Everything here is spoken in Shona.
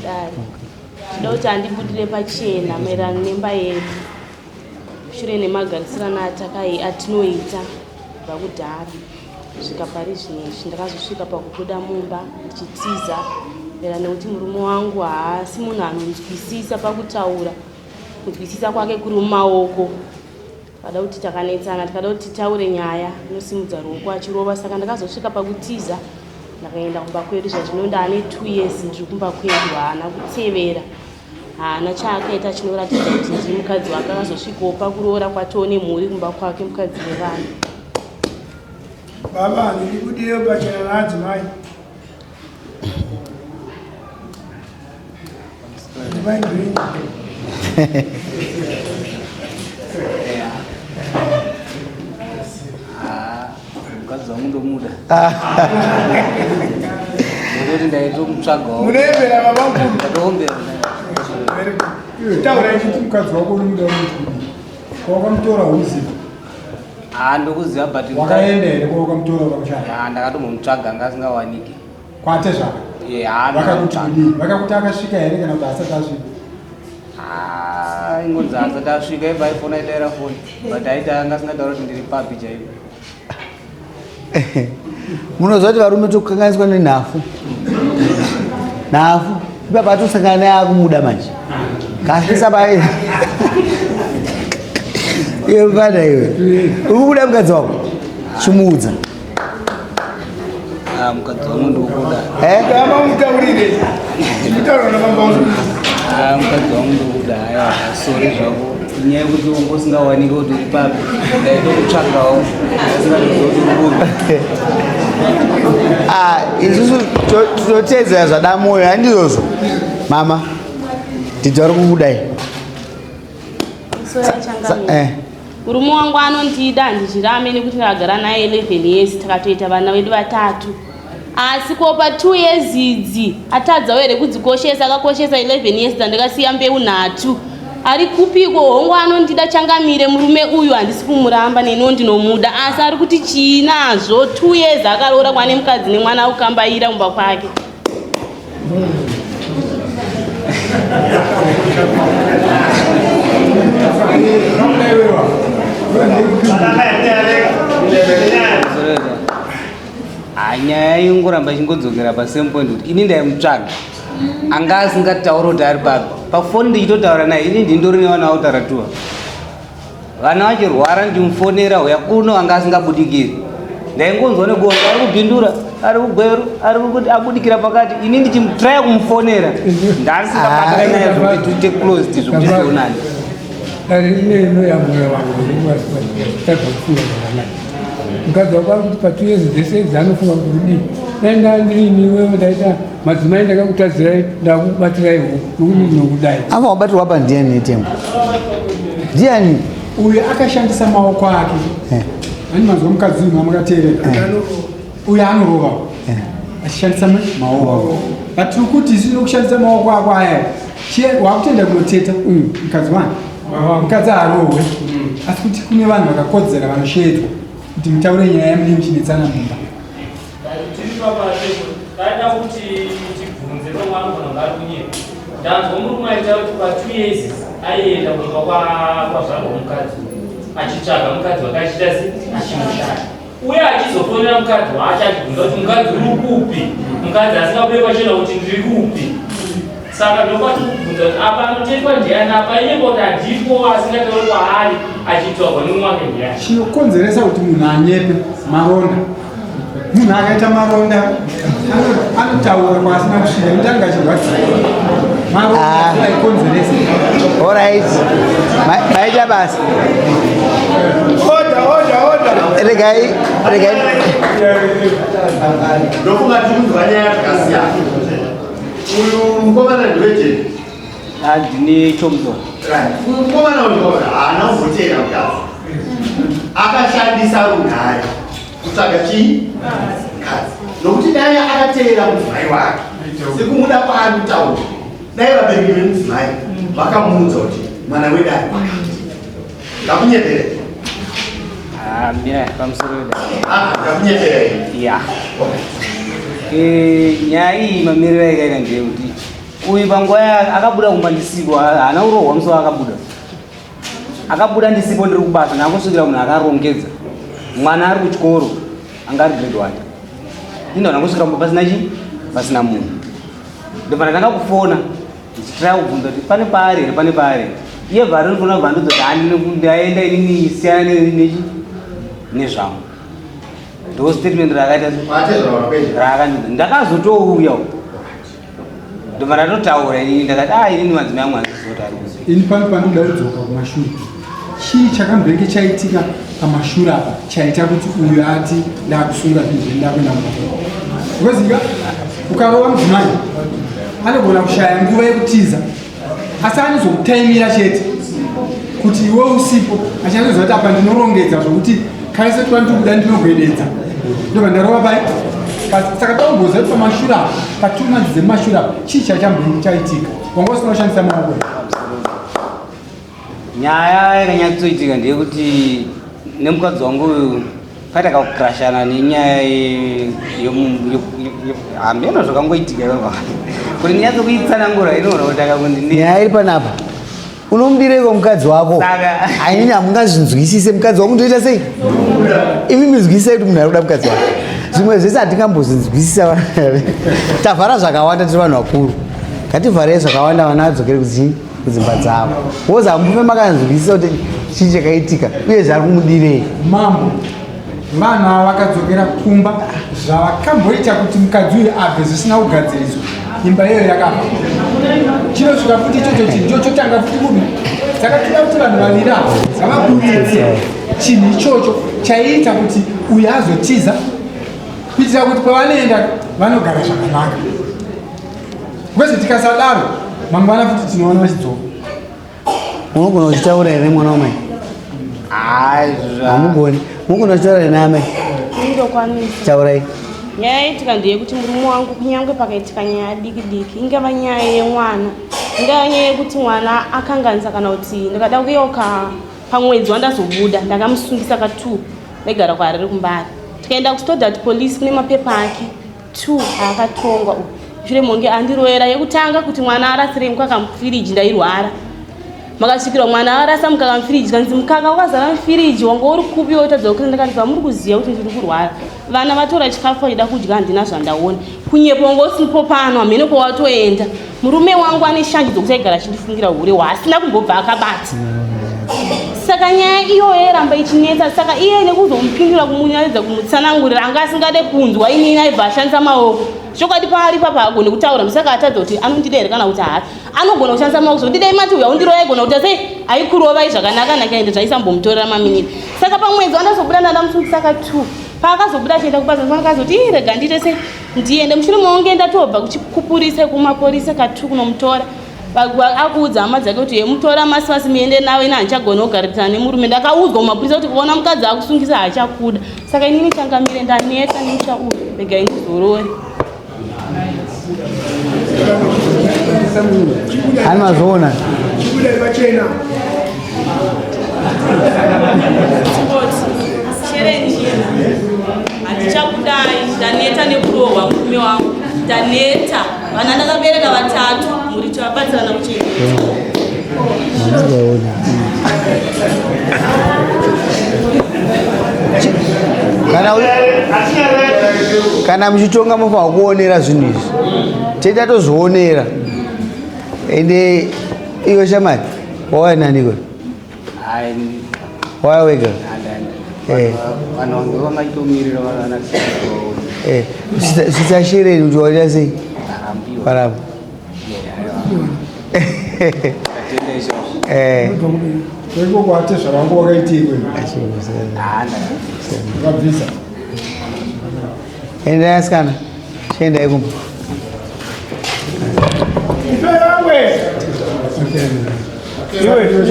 Dare. Ndinoda kuti andibudire pachena maererano nemba yedu. Shure nemagarisirano atakai atinoita kubva kudhara kusvika pari zvino izvi ndakazosvika pakubuda mumba ndichitiza maererano nekuti murume wangu haasi munhu anonzwisisa pakutaura kunzwisisa kwake kuri mumaoko Tikada kuti takanetsana, tikada kuti titaure nyaya, inosimudza ruoko achirova. Saka ndakazosvika pakutiza, ndakaenda kumba kwedu. Zvazvino ndaane 2 years ndiri kumba kwedu, haana kutevera, haana chaakaita chinoratidza kuti ndiri mukadzi wake. Akazosvikawo pakuroora kwatoo nemhuri kumba kwake, mukadzi wevanhu. Baba, ndiri pachena naadzimai. Mukadzi wangu ndomuda. Ndoti ndaitomutsvagawo. Munoembera baba mukuru. Ndatombera. Taura ichiti mukadzi wako unomuda unoti. Wakamutora uziva. Ah, ndokuziva but wakaenda here kwawakamutora ukamushaya? Ah, ndakatombomutsvaga anga asingawaniki. Kwatezvara? Yeah, vakakuti kudii? Vakakuti akasvika here kana kuti asati asvika? Ah, ingonzi asati asvika ibva aifona idaira foni but aiti anga asingataura kuti ndiri papi chaipo. Munoziva kuti varume tokukanganiswa nenhafu. Nhafu ipapa atosangana naye akumuda manje. Kasvisa pai. Iwe mfana iwe. Uri kubuda mukadzi wako? Chimuudza. Ah, mukadzi wangu ndikuda. Eh? Kama mutaurire. Mutaura na baba wangu. Ah, mukadzi wangu ndikuda. Haya, sorry zvako. Nyaya yekuti ungo usingawaniki kuti uri papi. Ndaitokutsvagawo. Asingatoziva kuti uri kupi. Ah, isusu totedzera zvadamoyo handizvozvo mama tidzi vari kukudai eh. Murume wangu anondida handizvirame nekuti ndakagara naye 11 years takatoita vana vedu vatatu asi ko pa 2 years idzi atadzawo here kudzikoshesa akakoshesa 11 years dzandakasiya mbeu nhatu ari kupiko hongu anondida changamire murume uyu handisi kumuramba neniwo ndinomuda asi ari kuti chii nazvo 2 years akaroora kwane mukadzi nemwana akukambaira kumba kwake Nyaya ingoramba ichingodzokera pa same point kuti ini ndaimutsvaga anga asingatauri kuti ari papi pafoni ndichitotaura naye ini ndindori nevana vautaura tuva Vana vachirwara ndichimufonera huya kuno anga asingabudikiri. Ndaingonzwa negonzo ari kubhindura ari kugweru ari kuti abudikira pakati ini ndichimutraya kumufonera ndasingabatana naye zvekuti tiite closed zvekuti tionane. Mukadzi wako ari kuti patwo years dzese idzi anofunga kuti kudii dai ndandiri iwewe ndaita madzimai ndakakutadzirai ndakubatirai huku nokuti ndinokudai ava wabatirwa apa ndiani netembo ndiani uyu akashandisa maoko ake eh. ani manzwa mukadzi uyu mamakateerera eh. uyu anorova eh. achishandisa maoko but tiri kuti isu nokushandisa maoko ako aya wakutoenda kunoteta mm. mukadzi wani mukadzi arohwe mm. asi kuti kune vanhu vakakodzera vanosheedzwa kuti mutaure nyaya yamunenge muchinetsana mumba Tiri papa taida kuti tibvunze vamwe vanogona kunge ari kunyepa. Ndanzwa murume aitaura kuti pa 2 years aienda kumba kwazvarwa mukadzi uyu achitsvaga mukadzi wake achiita se achimushaya uye achizofonera mukadzi wacho achibvunza kuti mukadzi uri kupi mukadzi asingabude pachena kuti ndiri kupi saka ndokwati kubvunza kuti apa anotetwa ndiani apa iye kuti handipo asingatauri kwaari achitsvagwa nemumwe wake ndiani chinokonzeresa kuti munhu anyepe maronda munhu akaita maronda anotaura kwaasina kusvika nekuti anenge achirwadziwa maronda aikonzeresa Alright. Maita basa. Order, order, order. Regai, regai. Ndofunga tiri kunzwa nyaya dzakasiyana. Uyu mukomana ndiwejeri. Ndine chomzo. Right. Uyu mukomana uyu haana kumboteera mukadzi. Akashandisa runhare kutsvaga chii? Mukadzi. Nokuti dai akateera mudzimai wake sekumuda kwaari kutaura, dai vabereki vemudzimai vakamuudza kuti mwana wedu ari kwakati. Ndakunyeperei. Ah, mira pamusoro wedu. Ah, ndakunyeperei. Yeah. Eh, nyaya iyi mamiriro ayakaita ndeyekuti Uyu panguva akabuda kumba ndisipo, haana kurohwa musi waakabuda. Akabuda ndisipo ndiri kubasa, ndangosvikira munhu akarongedza. Mwana ari kuchikoro, anga ari grade one. Ino ndangosvikira kumba pasina chii? Pasina munhu. Ndobva ndatanga kufona ndichitraya kubvunza kuti pane paari here, pane paari here. Iye bva arikufona bva ndodza kuti handina ndaenda inini siyana nechi nezvangu. Ndo statement raakaita raakandidza. Ndakazotouya uko. Ndobva ndatotaura inini ndakati ah inini madzimai angu handizivi kuti ari kuzi. Ini pano pandinoda kudzoka kumashure. Chii chakambenge chaitika pamashure apa chaita kuti uyu ati ndakusunga zvinhu zvenyu ndakuenda kumba? Because ika ukarova mudzimai anogona kushaya nguva yekutiza asi anozokutaimira chete kuti iwe usipo achatoziva kuti apa ndinorongedza zvokuti kaise twandiri kuda ndinogwededza ndobva ndarova pai saka taumboziva kuti pamashure apa patwo months dzemashure apa chii chachambenge chaitika wanga usina kushandisa maoko. Nyaya yakanyatsoitika ndeyekuti nemukadzi wangu uyu paita kakukrashana nenyaya hameno zvakangoitika ivava kuti ndinyatso kuitsanangura inoona kuti akakundi nyaya iri panapa unomudireiko mukadzi wako ainini hamungazvinzwisise mukadzi wangu ndoita sei imi mizwisisai kuti munhu ari kuda mukadzi wako zvimwe zvese hatingambozvinzwisisa tavhara zvakawanda tiri vanhu vakuru ngativharei zvakawanda vana vadzokere kudzii kudzimba dzavo woza hamufe makanzwisisa kuti chii chakaitika uye zvari kumudirei mambo vanhu ava vakadzokera kumba zvavakamboita kuti mukadzi uyu abve zvisina kugadziriswa imba iyoyo yakafa chinosvika futi ichocho chinhu chochotanga futi kubi saka toda kuti vanhu vaviri ava ngavaburitse chinhu ichocho chaiita kuti uyu azotiza kuitira kuti kwavanoenda vanogara zvakanaka Kwese tikasadaro mangwana futi tinoona vachidzoka. Unogona kuchitaura here mwana wamai? Hamugoni. Unogona kuchitaura here naamai? Ndokwanisa. Taurai. Nyaya yaitika ndeyekuti murume wangu kunyange pakaitika nyaya diki diki, ingava nyaya yemwana, ingava nyaya yekuti mwana akanganisa kana kuti ndikada kuyeuka pamwedzi wandazobuda ndakamusungisa ka 2 ndaigara kuHarare kuMbare. Tikaenda kuStodart police kune mapepa ake. 2 akatongwa uyu mushure monge andiroera yekutanga kuti mwana arasire mukaka mufiriji ndairwara makasvikirwa mwana arasa mukaka mufiriji kanzi mukaka wakazara mufiriji wanga uri kupi wotadza kukira ndakati zvamuri kuziva kuti ndiri kurwara vana vatora chikafu vachida kudya handina zvandaona kunyepa wanga usipo pano hamheno kwawatoenda murume wangu ane shanje dzokuti aigara achindifungira hure hwaasina kumbobva akabata saka nyaya iyoyo yairamba ichinetsa saka iye nekuzomupindura kumunyaridza kumutsanangurira anga asingade kunzwa inini aibva ashandisa maoko chokwadi paari papa agone kutaura saka atadza kuti anondida here kana kuti haasi anogona kushandisa maoko zvokuti dai mati uya undirova aigona kuti sei aikurovai zvakanaka naka ende zvaisambomutorera maminiti saka pamwedzi wandazobuda ndandamusungisa ka two paakazobuda achienda kubasa akazoti ii rega ndiite sei ndiende mushure maunge ndatobva kuchikupurisa kumaporisa katu kunomutora akuudza hama dzake kuti yemutora masi masi muende nawe ini handichagona kugarisana nemurume ndakaudzwa mumapurisa kuti kuona mukadzi akusungisa haachakuda saka inini changamire ndaneta nemusha uyu regai ndizorore Hani mazviona handichakudai ndaneta nekurohwa murume wangu ndaneta vana ndakabereka vatatu mhuri tivabatsirana kuchengeta kana muchitonga mofanira kuonera zvinhu izvi teta tozvionera ende iwe shamari wauya naniko wauya wega eh. eh, svitsa shereni kuti waita sei parapa Eh. Iko kwatezvara wangu wakaitei Wakabvisa. Endai asikana. Chiendai kumba. Iwe, iwe,